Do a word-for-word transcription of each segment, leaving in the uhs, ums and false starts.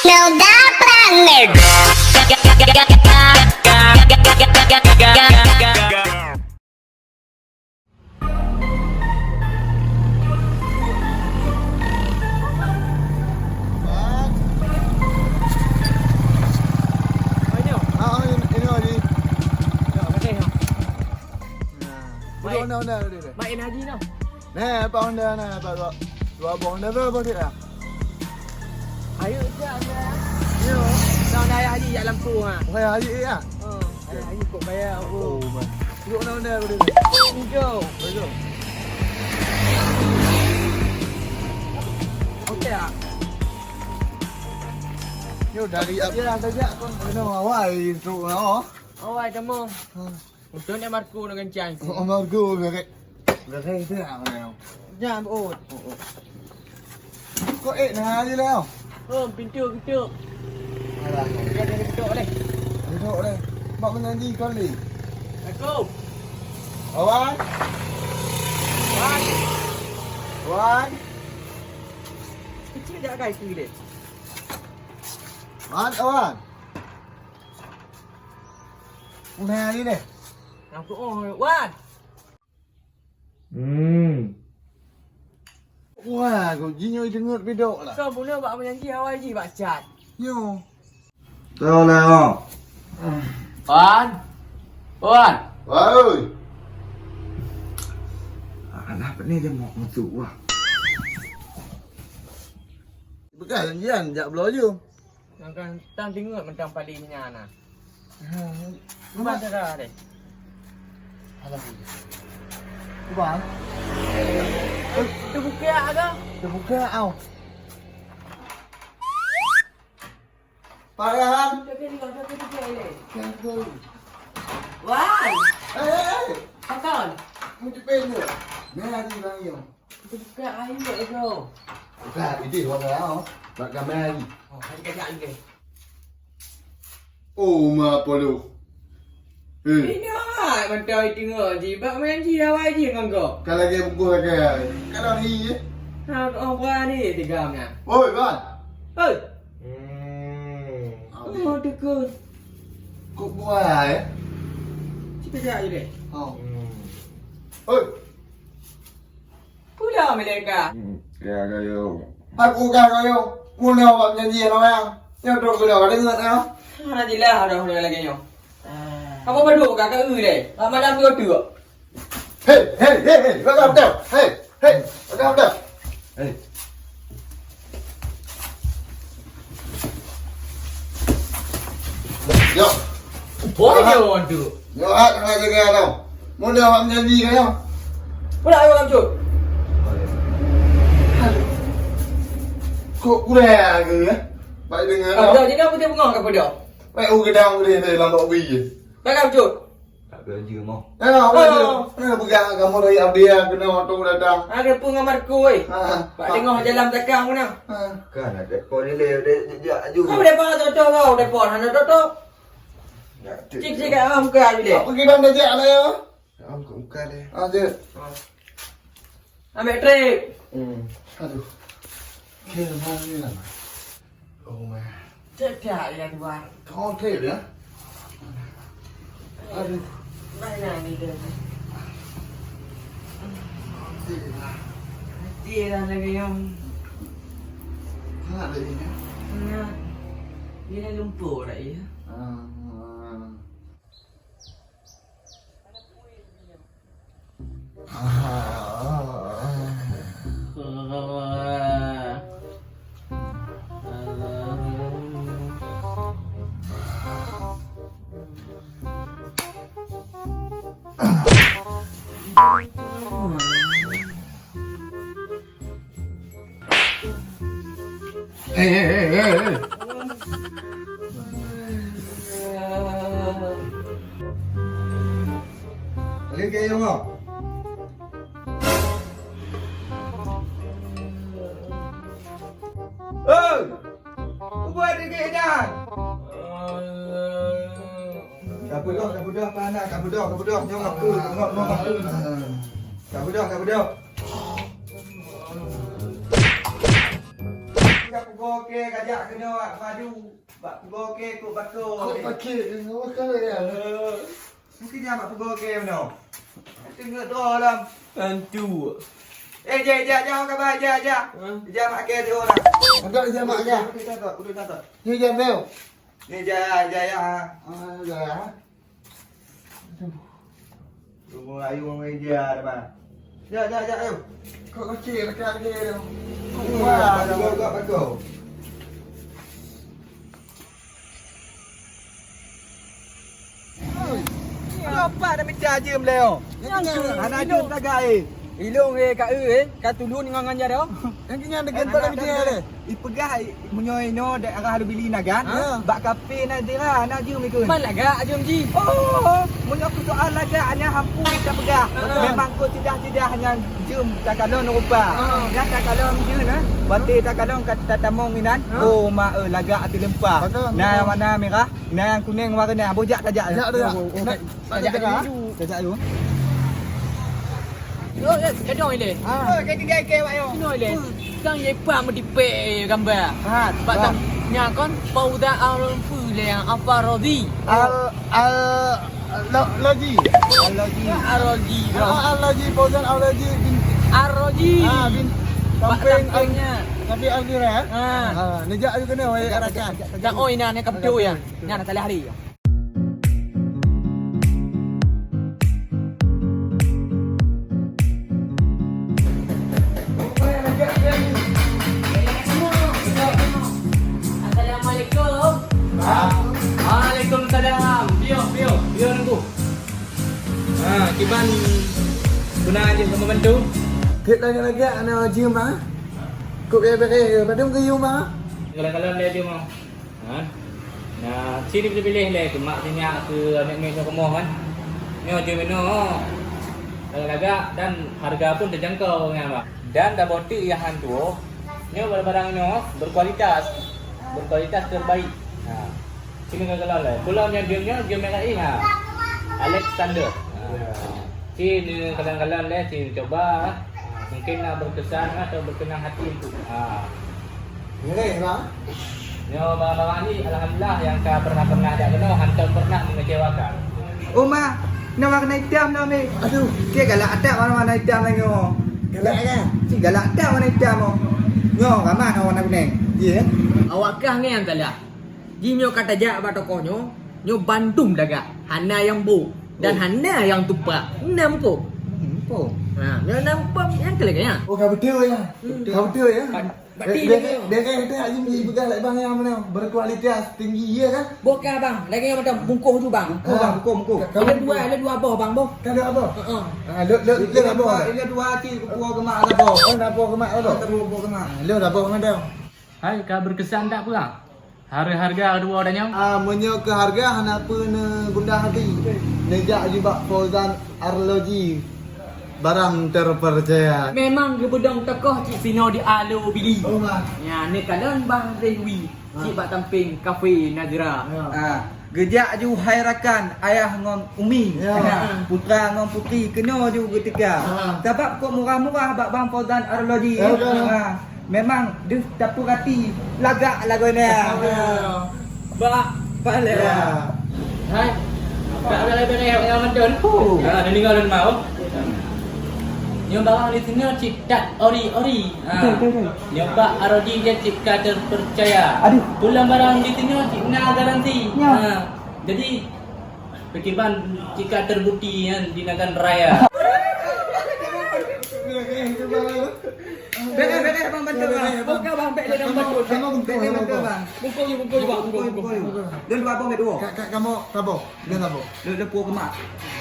Hilda Planet. Ah, ini, ini Haji. Nah, duduk Honda, Honda, duduk, duduk. Main Haji noh. Nah, Pak Honda, nah, Pak, dua, dua buah Honda berapa duit dah? Ayo, jak, jak. Yo. Nah, dah Haji jak lampu, ha. Bukan Haji, ya? Oh, Haji kok bayar aku. Oh, man. Duduk Honda, Honda, duduk. Hijau. Hijau. Okey, ah. Yo, dari apa? Ya, saja kon kena awai truk, oh. Awai, kamu. Ha. Untung nak Marco nak kencang. Oh, Marco, berek. Berek tu nak mana? Jangan, oh. Kok eh, nah, aja lah. Oh, pintu, pintu. Alah. Dia ada pintu boleh. Pintu boleh. Mak menyanyi kali. Aku. Awan. Wan. Wan. Kecil dah guys, tu dia. Wan, Awan. Nah, ni deh. Aku, oh, Wan. Hmm. Wah, kau ji nyoe deungot bidok lah. Kau bunoe bak meunyanyi awai jih bak cat. Nyoe. Tahu lah, oh. Wan. Wan. Woi. Alah, apa ni dia mau masuk wah. Bekas janjian jak bloe je. Nang kan tang deungot mantong paling nya na. Ha, Cuba cara deh. Alah. Cuba. Eh, terbuka ke? Terbuka, au. Parah, Han. Wan. Eh, eh, eh. Pakon. Mesti penuh. Nah, di bang yo. Buka air, bro. Buka, idéh warna, oh. Bak gamai. Oh, hari kajak idéh. Oh, ma polo. Eh. Ini awak mantau tengok ji. Bak main ji, awak ji ngon kau. Kalau lagi bungkus lagi. Kalau ni, eh. Ha, oh, berani tiga nya. Oi, Bang. Oi. Hmm. Oh, tekun. Kok buai, eh? Cita jak je deh. Oh. Hmm. Oi. Pula mereka. Hmm, ya, kayu. Aku kah kayu. Mula awak janji sama yang. Yang tu kena ada ingat ya. Mana jelas ada orang lagi nyo. Apa berdua kak kak ni deh. Lama dah dua tu. Hei, hei, hei, hei, bagaimana? Hei, hei, bagaimana? Hei. Yo. Boleh dia orang tu. Yo, hak hak jaga tau. Mula awak menyanyi kan ya? Pula awak cut. Kok kurang ke ya? Baik dengar. Kau jadi apa dia bengong ke pada? Baik u gedang boleh deh lambat wi. Baik cut. Tak ada je mah. Eh, apa je? Eh, pegang kamu dari Abia kena waktu datang. Ada pun ngamar kui. Ha. Pak tengok jalan belakang mana? Ha. Kan ada kau ni le dia dia aju. Kau depan tu tu kau depan hana tu tu. Cik cik ah buka aja deh. Apa kita dah jak lah ya? Am kau buka deh. Ah, je. Ambil trip. Hmm. Aduh. Kira mana ni lah. Oh, man. Cek ya, ya, dua. Kau trip ya? Aduh. Mana ni dia? Trip lah. Dia dah lagi yang. Mana dia ni? Nah. Dia dah lumpur dah ya. Ah. Hei, hei, hei, hei, hei. Lagi ke yang mau? Hei! Ubat dikit dah. Kabudoh, kabudoh, apa anak? Kabudoh, kabudoh. Nyong aku, nyong, nyong aku. Kabudoh, kabudoh. Oke, kajak keunoe bak padu. Bak peugoe kée kok bako. Kok bakée, kok bakée ya. Eh, mungkin nyan bak peugoe kée meunoe. Teungeut droe lom. Hantu. Eh, jak, jak, jak, kaba, jak, jak. Hah? Jak mak kée di orang. Agak jak mak kée. Kudu catat, kudu catat. Ni jak bel. Ni jak, jak, jak. Ah, jak. Aduh. Rumoh ayue meja dah, bang. Jak, jak, jak, ayo. Kok kecil dekat dia tu. Wah, dah bagus, bagus. Oi, apa dah mita jeuem leo? Hana jeuem tagak, eh. Ilong, eh, ka, eh, ka tulun ngon, ngon jaroe. Nyang keu nyan deungon pada media deh. Ipeugah, i-, meunyoe inoe daerah Lubili Nagan, ha, bak kafe Nadira na jeuem ikun. Man lagak jeuem jih. Oh, meunyoe keu soal lagak nyan hana peue tapeugah. Ha. Memang keu sidah-sidah nyang jeuem takalon rupa. Ha. Nyan takalon jeuem, eh. Watèe takalon ka tatamong inan. Ha. Oh, ma, eh, lagak teuleumpa. Betul, betul. Na warna merah, na nyang kuneng warna. Boh jak tajak. Jak, jak. Oh, oh, tajak, tajak dulu. Tajak dulu. Yo, yo, gadong ilèe. Ha. Oh, ka tinggai ke, Mak, yo. Inoe ilèe. Sang ye pah meudipèk, eh, gambar. Ha, bak tang nya kon, Fauzan Al-, fu le, Al-Farazi. Al-, Al-, Lo-, Loji. Al-Loji. Al-Loji, bro. Ah, Al-Loji, Fauzan Al-Loji bin Al-Loji. Ah, bin bak samping sampingnya. Al-, samping Al-Ghira, eh? Ha. Ha, neujak aju keunoe, wahai rakan. Dak oi na, ni ka beutôi ya. Nyan salah hari. Assalamualaikum. Waalaikumsalam. Piôh, piôh, piôh nunggu. Ha, kiban guna aja sama bantu. Kek lagak-lagak ana jeuem, ha? Kok kaya bereh, padum ke yum, ha? Kalau-kalau dia jeuem, ha? Ha? Nah, sini piléh-piléh lé, keumak sinyak keu aneuk miet nyoe keumoh kan. Nyoe jeuem inoe. Lagak-lagak dan harga pun terjangkau nyan, Bang. Dan saboh teuk nyang han tuwoe, nyoe barang-barang nyoe berkualitas. Berkualitas terbaik. Ha. Sini ka galon lé. Pulo nyoe jeuem nyoe, jeuem merah, ha. Alexander. Ha. Sini galon-galon lé, sini coba. Mungkin na berkesan atau berkenan hati untuk. Ha. Nyoe, Bang. Nyoe barang-barang ni, alhamdulillah, nyang ka pernah-pernah jak keunoe, hantom pernah mengecewakan. Oh, Ma, na warna itam dah, Mi. Aduh, keu galak that warna-warna itam lagèe nyoe. Galak kan? Cit galak that warna itam nyoe. Nyoe, ramah na warna kunèng. Ye. Awak kah ngieng salah. Jih nyoe ka tajak bak toko nyoe, nyoe bandum tagak. Hana nyang bôh dan hana nyang tupak. Na muphom? Hmm, muphom. Ha, nyoe na muphom, nyang keu lagèe nyan. Oh, ka beutôi ya. Hmm. Ka beutôi ya. Berarti dia, dia, dia, dia, dia, dia, dia peugah lagèe bang nyang mana? Berkualitas tinggi, ya kan? Bukan, Bang. Lagèe nyang macam bungkôh tu, Bang. Bungkôh, Bang, bungkôh, bungkôh. Ada dua, ada dua boh, Bang, boh. Ada dua boh? Heeh. Ah, le, le, le, le, le, boh. Ada dua cik, boh gemak ada boh. Oh, ada boh gemak ada boh. Ada boh gemak. Ah, le, ada boh mana? Hai, ka berkesan tak, Bang? Harga-harga dua dah nyoe? Ah, meunyoe keu harga hana peue neugundah hati. Neujak jubak Fauzan Arloji. Barang terpercaya. Memang geubeudong tokoh cit sinoe di Alo Bili. Oh, bah. Nyan, neukalon Bang Zehwi. Ha. Cit bak samping Kafe Nazira. Ya. Ha. Geujak ju hai rakan ayah ngon umi. Ya. Ha. Putra ngon putri keunoe ju geuteuka. Ha. Sabab kok murah-murah bak Bang Fauzan Arloji. Ya, betul. Ha. Memang deuh tapeurati lagak lagoe nyan. Bak Palea. Ya. Hai. Tak ada lain yang yang mantun. Huh. Ya, ada tinggal dan mau. Nyoe barang di sini cit that ori-ori. Ha. Betul, betul, betul. Nyoe bak Arloji dia cit ka terpercaya. Aduh. Pulang barang di sini cit na garansi. Ya. Ha. Jadi Peukiban jika terbukti, ya, di Nagan Raya. Bèk, bèk, bèk, Bang, bantu, Bang. Buka, Bang, bèk dia, Bang, bantu. Bèk dia, bantu, Bang. Bungkôh, bungkôh, Bang. Bungkôh, bungkôh. Dia dua boh, dua. Kak, kak, kamu saboh. Dia saboh. Dia, dia pukul kemak.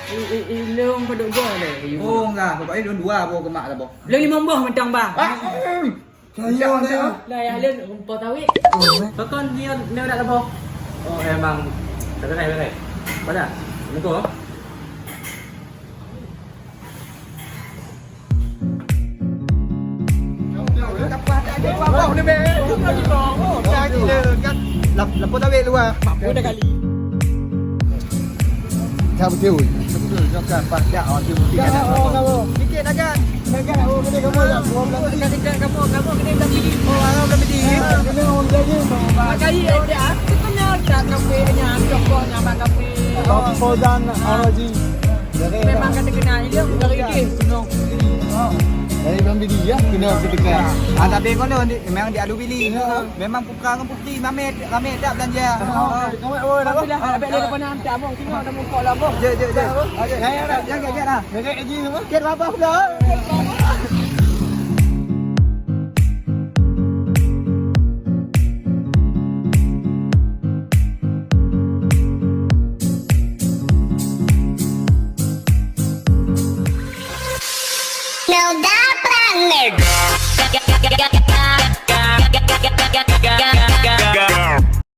I, i, i, lôn padum boh lé. Oh, enggak. Pokoknya dia dua pukul kemak saboh. Lôn limong boh mantong, Bang. Ah, eh. Sayang, sayang. Lah, ya, lôn rumpok tawét. Oh, eh. Pakon dia, dia nak apa? Oh, emang. Tak ada, tak ada. Pada? Nunggu. Lepas tak ada apa-apa, boleh, beh. Oh, tak ada, kan. Lap-, lapor tawét luar. Apa dah kali? Tak betul. Betul, jawab kan. Pas tak, oh, dia mesti kan. Sikit dah, kan. Dekat, oh, kedai kamu lah. Dekat, dekat kamu, kamu kedai Blang Bidi. Oh, Blang Bidi. Kedai orang jaga. Pakai, oh, dia. Itu kena tak kafe nya, toko nya, bak kafe. Fauzan Al-Razi. Memang kata kenal dia, dari dia, gunung. Dari Blang Bidi, ya? Kena kedekat. Ah, tapi kalau di, memang di Alubili. Ya. Memang Putra dengan Putri, ramai, ramai tak belanja. Oh, oh, oh, oh. Alhamdulillah, abang dia pernah hantar abang, tengok dah muka lah, abang. Jom, jom, jom. Okey. Ya, ya, ya, ya, ya, ya. Jaga gaji semua. Okey, apa pula? Now that planet.